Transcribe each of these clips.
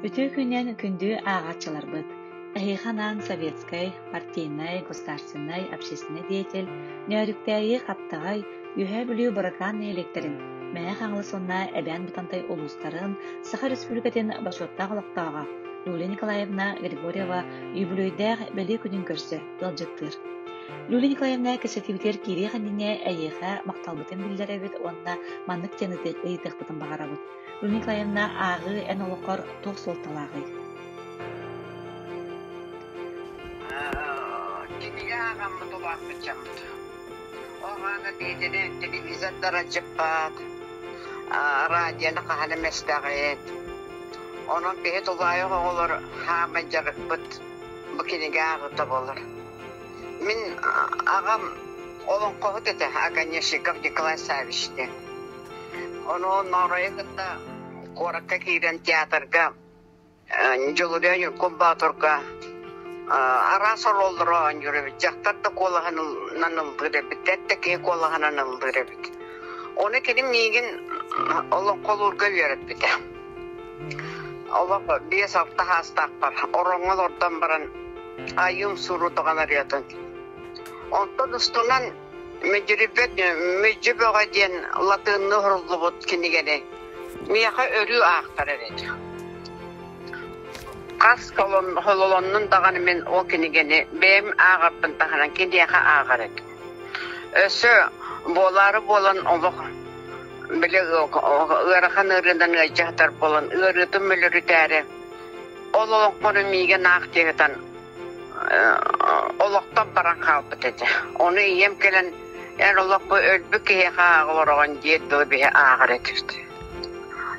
Үтүө күнүнэн күндү ааҕааччыларбыт! Эһиэхэ анаан советскай, партийнай, государственнай, общественнай деятель Нөөрүктээйи Хаптаҕай, Үөһээ Бүлүү Быракаан нэһилиэктэрин, Мэҥэ Хаҥалас уонна Эбээн Бытантай улуустарын Саха Республикатын бочуоттаах олохтооҕо Юлия Николаевна Григорьева үбүлүөйдээх бэлиэ күнүн көрсө ыалдьыттыыр. Юлия Николаевна кэпсэтиибитигэр киириэх иннинэ эйиэхэ махталбытын биллэрэбит уонна маннык диэн ыйытыахпытын баҕарабыт. Юлия Николаевна, ааҕыы эн олоххор туох суолталааҕый? Кинигэ ааҕаммыт улааппыт дьоммут. Ол аана биэтэни телевизордар алдьаппат, радионы хаһан эмэстэҕит. Онон биһи тулаайах оҕолор хаамай дьарыкпыт бу кинигэ ааҕыта буолар. Мин аҕам олоҥхоһут этэ Оконешников Николай Саввич диэн. Ону Нооройу кытта куоракка киирэн театрга Дьулуруйа Ньургун Боотурга араас оруоллары оонньуур эбит. Дьахтар да куолаһынан ыллыыр эбит, эр да киһи куолаһынан ыллыыр эбит. Ону кини миигин олоҥхолуурга үөрэппитэ. Олох 5-6 саастаахпар ороҥҥо олордон баран айыым суруутаҕын арыйатын. Онтон устунан Мүдьүрүбэт Мүдьү Бөҕө диэн латыынныы суруллубут кинигэни миэхэ өрүү аахтарар этэ. Хас хололоннун даҕаны мин ол кинигэни бэйэм ааҕарбын таһынан киниэхэ ааҕар этим. Өссө буолаары буолан олох били ыарахан ыарыынан ыалдьа сытар буолан ыарыытын мүлүрүтээри ол олоҥхону миигин аах диэн олохтон баран хаалбыт этэ. Ону ийэм кэлэн эн олох бу өлбүт киһиэхэ ааҕа олороҕун диир дылы биһи ааҕар этибит.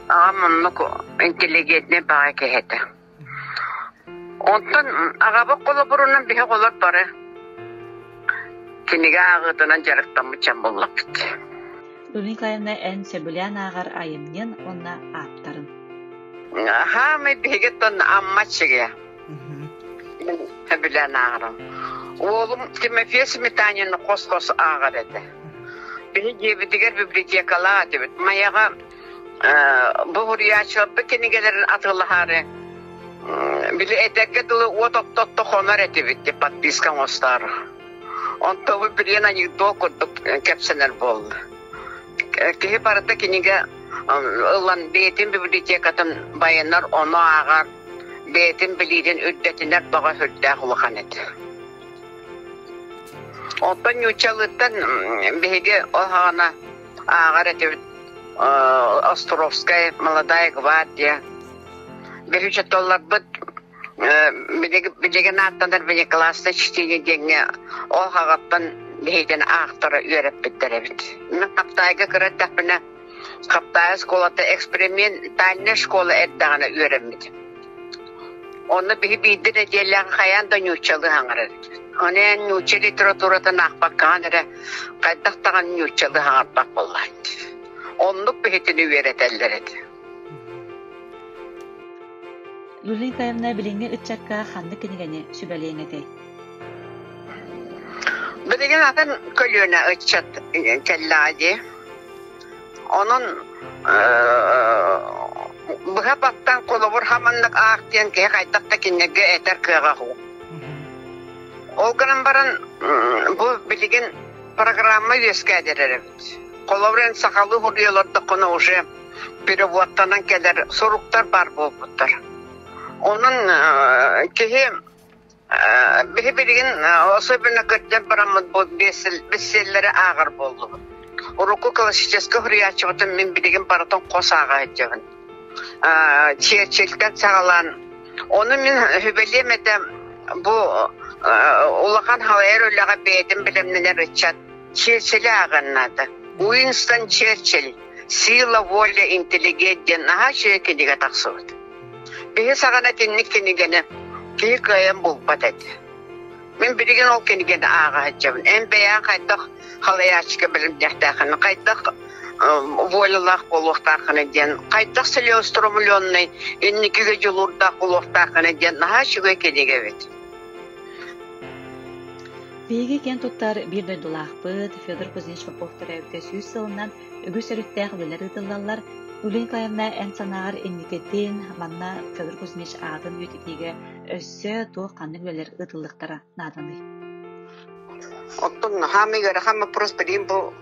Аҕам оннук интеллигентнэй баҕайы киһи этэ. Онтон аҕабыт холобурунан биһи оҕолор бары кинигэ ааҕыытынан дьарыктаммыт дьон буоллахпыт. Луна Николаевна, эн сөбүлээн ааҕар айымньын уонна ааптарын. Хаамай биһиги Амма чигэ. Сөбүлээн ааҕарым. Уолум Тимофей Сметанины хос-хос ааҕар этэ. Биһи дьиэбитигэр библиотекалаах этибит. Майаҕа бу суруйааччыларбыт кинигэлэрин атыылаһаары били этэргэ дылы уот отто-отто хонор этибит деп подписка оҥостоору. Онтон билигин анекдот курдук кэпсэнэр буолла. Киһи барыта кинигэ ылан бэйэтин библиотекатын байынар, ону ааҕар, бэйэтин билиитин үрдэтинэр баҕа сүрдээх улахан этэ. Оттон нууччалыыттан биһиги ол саҕана ааҕар этибит Островскай, Молодая гвардия. Биһи учууталларбыт билигин ааттанар внеклассное чтение диэҥҥэ ол саҕаттан биһигини аахтара үөрэппиттэр эбит. Мин Хаптаайга кыра эрдэхпинэ Хаптаайы оскуолата экспериментальнай школа эрдэҕинэ үөрэммитим. Онно биһи биирдэ нэдиэлэҕэ хайаан да нууччалыы саҥарар этибит. Ону эн нуучча литературатын аахпаккаҕын эрэ хайдах даҕаны нууччалыы саҥарбат буоллаҕыт. Оннук биһитини үөрэтэллэр этэ. Юлия Николаевна билиҥҥи ыччакка ханнык кинигэни сүбэлиэҥ этэй? Билигин атын көлүөнэ ыччат кэллэҕэ дии. Онон быһа баттаан холобур хаманнык аах диэн киһи хайдах да кинилэргэ этэр кыаҕа суох. Ол гынан баран бу билигин программа үөскээтэр эбит. Холобур эн сахалыы суруйа олордоххуна уже переводтанан кэлэр суруктар баар буолбуттар. Онон киһи Биһи билигин особенно кырдьан бараммыт бу бестселлери ааҕар буоллубут. Урукку классическай суруйааччыбытын мин билигин барытын хос ааҕа сылдьабын. Черчилльтэн саҕалаан ону мин сүбэлиэм этэ бу улахан халайар үлэҕэ бэйэтин бэлэмнэнэр ыччат Черчилли ааҕыан наада. Уинстон Черчилль «Сила, воля, интеллигент» диэн наһаа үчүгэй кинигэ тахсыбыт. Биһи саҕана итинник кинигэни киһи кыайан булбат этэ. Мин билигин ол кинигэни ааҕа сылдьабын. Эн бэйэҥ хайдах халайааччыга бэлэмниэхтээххин, хайдах волялаах буолуохтааххын диэн, хайдах целеустремленный инникигэ дьулуурдаах буолуохтааххын диэн наһаа үчүгэй кинигэ эбит. Биһиги киэн туттар биир дойдулаахпыт Федор Кузнец Попов төрөөбүтэ 100 сылынан үгүс өрүттээх үлэлэр ыытыллаллар. Юлия Николаевна, эн санааҕар инникитин манна Федор Кузьмич аатын үйэтитиигэ өссө туох ханнык үлэлэр ыытыллыахтара нааданый? Оттон хаамый ыарахан вопрос билигин бу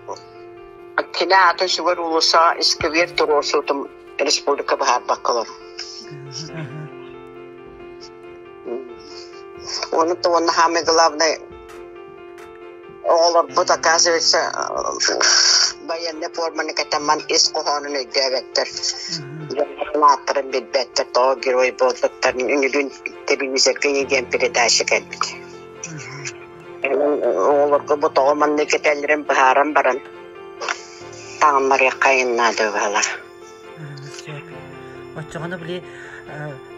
кини аатын сүгэр уулусса искибиэр туруорсуутун республика быһаарбакка олорор. Ону то уонна самый главный оҕолорбут оказывается военный форманы кэтэммэн ис хоһоонун өйдөөбөттөр. Дьоннорун ааттарын билбэттэр, тоҕо герой буолбуттарын үнүрүүн телевизорга диэн передача кэлбит. Оҕолорго бу тоҕо маннык кэтэллэрин быһааран баран таҥыннарыахха наада быһалар. Сөп. Оччоҕуна били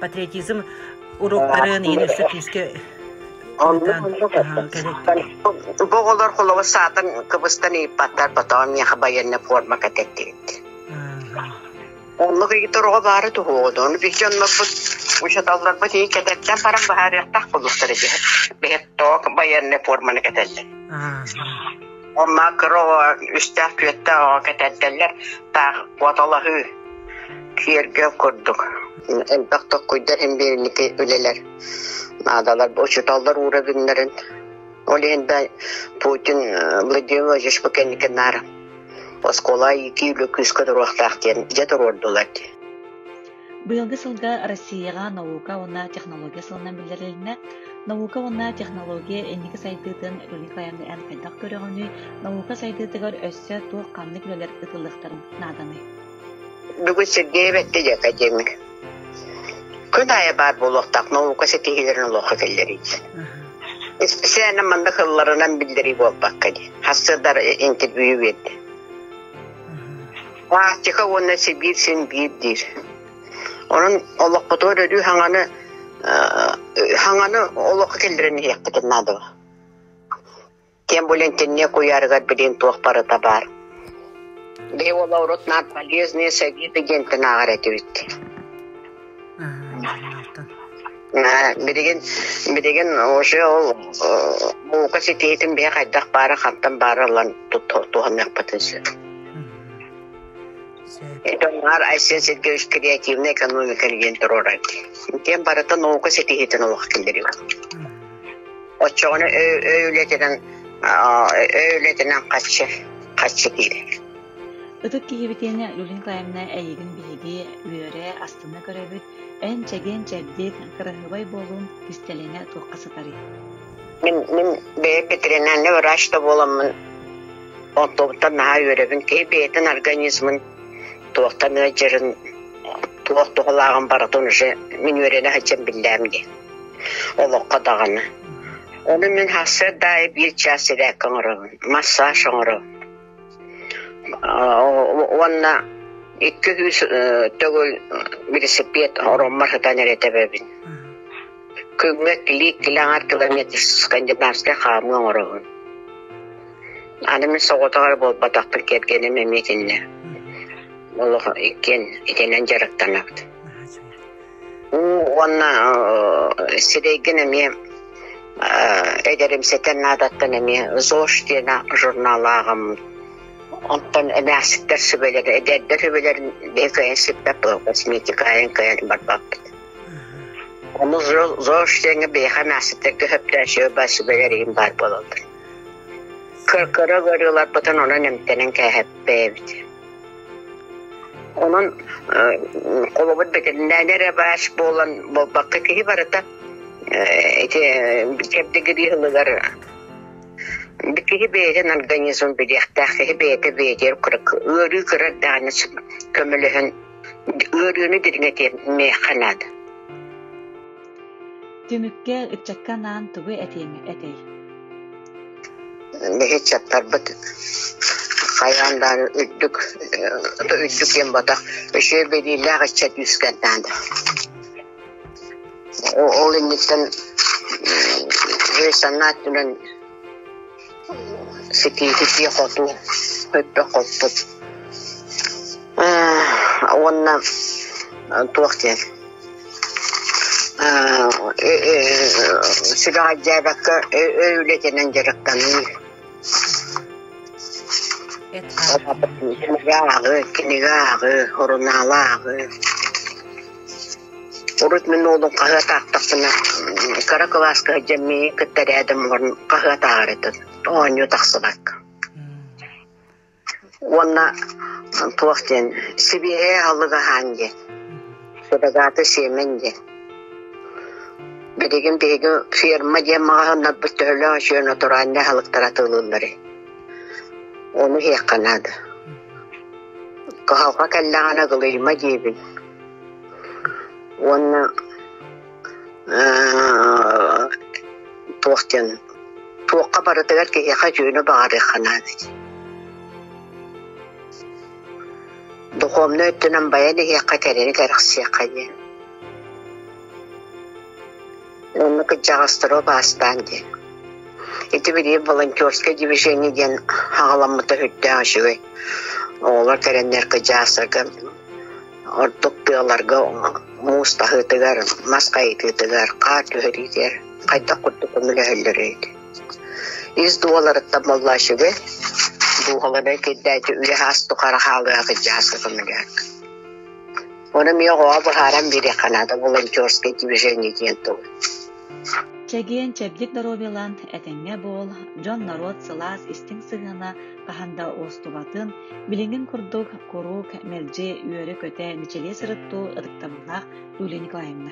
патриотизм уруоктарын иин өссө күүскэ Бу оҕолор холобур саатан кыбыстан ыйыппаттар, потом миэхэ военная форма кэтэттибит. Оннук ыйытар оҕо баара туһуоҕу Ону биһиги оннорбут учууталларбыт иһин кэтэттэн баран быһаарыахтаах буолуохтара дии. Биһиги тоок военная форманы кэтэллэр. Онно кыра оҕо үстээх-түөртээх оҕо кэтэрдэллэр, таах куоталаһыы киэргэл курдук. Элбэх толкуйдар иһин биэриники үлэлэр наадалар. Учууталлар уура биннэрин. Ол иһин да Путин Владимир Владимирович бу кэнники наар оскуола иитии үлэ күүскэ туруохтаах диэн дьэ туруордулар дии. Быйылгы сылга Россияҕа наука уонна технология сылынан биллэрилиннэ. Наука уонна технология инники сайдыытын Юлия эн хайдах көрөҕүнүй? Наука сайдыытыгар өссө туох ханнык үлэлэр ыытыллыахтарын нааданый? Бүгүн Сергеев эттэ дии академик. Күн аайы баар буолуохтаах наука ситиһиилэрин олоххо киллэрии. Специально маннык ылларынан биллэрии буолбакка дии. Хассыдар интервью биэрдэ. Арктика уонна Сибиир син биир диир. Онон олохпутугар өрүү хаҥаны хаҥаны олоххо киллэрэн иһиэхпитин наада. Тем более интенне куйаарыгар билигин туох барыта баар. Биһи уола урут наар полезные советы диэнтэн ааҕар этибит. Билигин билигин уже ол наука ситиһиитин биһи хайдах баара хантан баара ылан туһаныахпытын сөп. Дьоннор Айсен Сергеевич креативная экономика диэн туруорар. Итиэн барыта наука ситиһиитин олох киллэриэ. Оччоҕуна өй үлэтинэн өй үлэтинэн хаччы хаччы киирэр. Ытык киһибитин Юлия Николаевна эйигин биһиги үөрэ, астына көрөбүт. Эн чэгиэн-чэбдик, кыраһыабай буолуун кистэлэҥэ туохха сытарый? Мин, мин бэйэ ветеринарный врач да буоламмын онтубуттан наһаа үөрэбин. Киһи бэйэтин организмын туохтан ыалдьарын, туох туһалааҕын барытын уже мин үөрэнэ сылдьан биллээм дии. Олоххо даҕаны. Ону мин сарсыарда аайы биир чаас сэрээккэ оҥоробун, массаж оҥоробун. Уонна 200 төгүл велосипед ороммор сытан эрэ тэбэбин. Күҥҥэ иккилии аҥар километр скандинавскай хаамыы оҥоробун. Аны мин соҕотох эрэ буолбатахпын, кэргэним эмиэ итиннэ. Олох иккиэн итинэн дьарыктанабыт. Уонна сирэйгин эмиэ эдэримситэр наадаттан эмиэ ЗОЖ диэн журнал ааҕаммын. Онтон эмээхситтэр сүбэлэрин, эдэрдэр сүбэлэрин биһи кыайан сиппэт косметика айан кыайан барбаппыт. Ону ЗОЖ диэҥҥэ биһиэхэ эмээхситтэргэ сөптөөх баар сүбэлэр иһин баар буолаллар. Кыра ыарыыларбытын онон эмтэнэн кээһэппэбит. Онон холобур бэтэринээр эрэ врач буолан буолбакка киһи барыта ити чэбдигирии ылыгар киһи бэйэтин организмын билиэхтээх, киһи бэйэтэ бэйэтигэр ыарыы кыра эрдэҕинэ көмөлөһөн ыарыыны дириҥэтиэххэ наада. Түмүккэ ыччакка анаан тугу этиэҥ этэй? Биһи ыччаттарбыт хайаан даҕаны үрдүк үрдүк диэн буолбатах, үчүгэй бэлиилээх ыччат үөскээн наада. Ол инниттэн өй-санаа өттүнэн ситии-хотуу өттө хоппут. Уонна туох диэн сүрэҕэлдьээбэккэ өй үлэтинэн дьарыктаныы. Эт-хаан. Кинигэ ааҕыы, кинигэ ааҕыы, сурунаалы ааҕыы. Урут мин уолум хаһыат аахтахпына, кыра кылааска сылдьан миигин кытта рядом олорон хаһыат ааҕар этим, оонньуу тахсыбакка. Уонна туох диэн, сибиэһэй аһылык аһаан диэн, суррогаты сиэмэн диэн. Билигин биһиги ферма диэн маҕаһыыннарбыт төһөлөөх үчүгэй натуральнай аһылыктары атыылыылларый? Ону иһиэххэ наада. Кыһалҕа кэллэҕинэ ыгылыйыма диибин. Уонна туох диэн туохха барытыгар киһиэхэ үтүөнү баҕарыахха наада дии. Духовнай өттүнэн байан иһиэххэ, кэрэни кэрэхсиэххэ диэн. Уонна кырдьаҕастары убаастаан диэн. Ити билигин волонтерское движение диэн аҕаламмыта сүрдээх үчүгэй. Оҕолор кэлэннэр кырдьаҕастарга ордук тыаларга муус таһыытыгар, мас хайытыытыгар, хаар түһэриитигэр хайдах курдук көмөлөһөллөрүй ити. Ис дууһаларыттан буолла үчүгэй, дууһалара кирдээти үйэ-саас тухары хаалыа кырдьаҕаска көмөлөһөр. Ону эмиэ оҕоҕо быһааран биэриэххэ наада волонтерское движение диэн тылы. Чэгиэн чэбдик доруобуйалаан этэҥҥэ буол, дьон-норуот сылаас истиҥ сыһыана хаһан да уостубатын, билиҥҥин курдук куруук мэлдьи үөрэ-көтө мичилийэ сырыттуу ытыктабыллаах Юлия Николаевна.